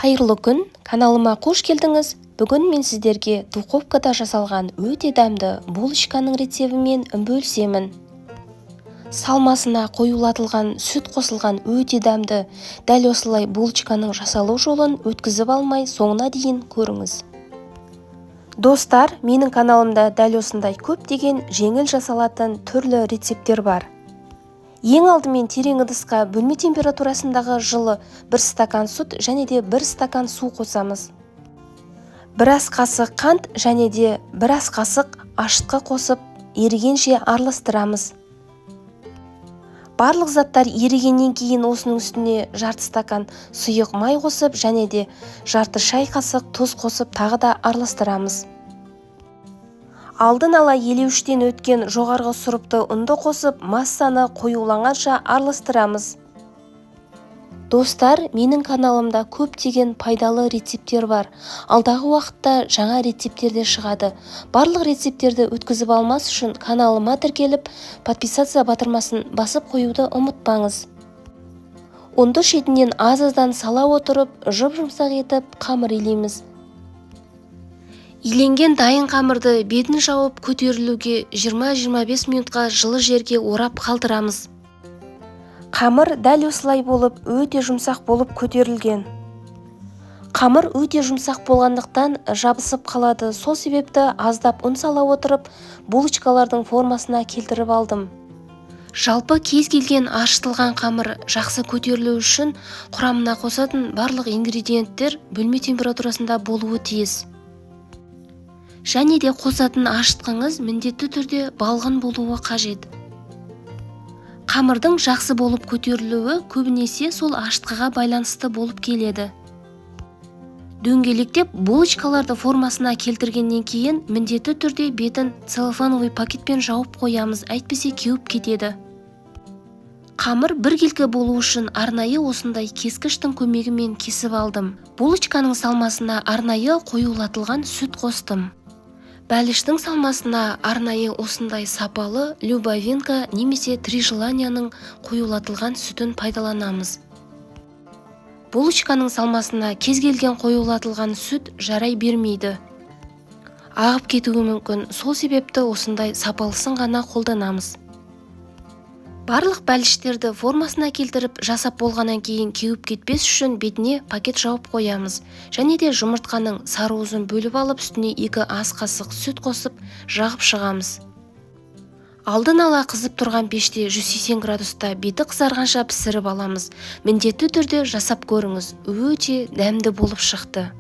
Қайырлы күн! Каналыма қош келдіңіз! Бүгін мен сіздерге духовкада жасалған өте дәмді булочканың рецебімен бөлісемін. Салмасына қоюлатылған сүт қосылған өте дәмді дәл осылай булочканың жасалу жолын өткізіп алмай соңына дейін көріңіз. Достар, менің каналымда дәл осындай көптеген жеңіл жасалатын түрлі рецепттер бар. Ең алдымен терең ыдысқа бөлме температурасындағы жылы 1 стакан сүт және де 1 стакан су қосамыз. 1 ас қасық қант және де 1 ас қасық ашытқы қосып, ерігенше араластырамыз. Барлық заттар ерігеннен кейін осының үстіне жарты стакан сұйық май қосып және де жарты шай қасық тұз қосып тағы да араластырамыз. Алдын ала елеуіштен өткен жоғарғы сұрыпты ұнды қосып, массаны қоюланғанша араластырамыз. Достар, менің каналымда көптеген пайдалы рецепттер бар. Алдағы уақытта жаңа рецепттер де шығады. Барлық рецепттерді өткізіп алмас үшін каналыма тіркеліп, подписаться батырмасын басып қоюды ұмытпаңыз. Ұнды шетінен аз-аздан сала отырып, жұп-жұмсақ етіп қамыр илейміз. Иленген дайын қамырды бетін жауып көтерілуге 20-25 минутқа жылы жерге орап қалдырамыз. Қамыр дәл осылай болып, өте жұмсақ болып көтерілген. Қамыр өте жұмсақ болғандықтан жабысып қалады, сол себепті аздап ұн сала отырып, булочкалардың формасына келтіріп алдым. Жалпы кез келген аршытылған қамыр жақсы көтерілу үшін құрамына қосатын барлық ингредиенттер бөлме температурасында болуы тиіс. Және де қосатын ашытқыңыз міндетті түрде балғын болуы қажет. Қамырдың жақсы болып көтерілуі көбінесе сол ашытқыға байланысты болып келеді. Дөңгелектеп булочкаларды формасына келтіргеннен кейін міндетті түрде бетін целлофановый пакетпен жауып қоямыз, әйтпесе кеуіп кетеді. Қамыр біркелкі болу үшін арнайы осындай кескіштің көмегімен кесіп алдым. Булочканың салмасына арнайы қоюлатылған сүт қостым. Бәліштің салмасына арнайы осындай сапалы Любовинка немесе Три желанияның қоюлатылған сүтін пайдаланамыз. Булочканың салмасына кез келген қоюлатылған сүт жарай бермейді. Ағып кетуі мүмкін, сол себепті осындай сапалысын ғана қолданамыз. Барлық бәліштерді формасына келтіріп жасап болғаннан кейін кеуіп кетпес үшін бетіне пакет жауып қоямыз. Және де жұмыртқаның сары уызын бөліп алып, үстіне 2 ас қасық сүт қосып жағып шығамыз. Алдын ала қызып тұрған пеште 180 градуста беті қызарғанша пісіріп аламыз. Міндетті түрде жасап көріңіз, өте дәмді болып шықты.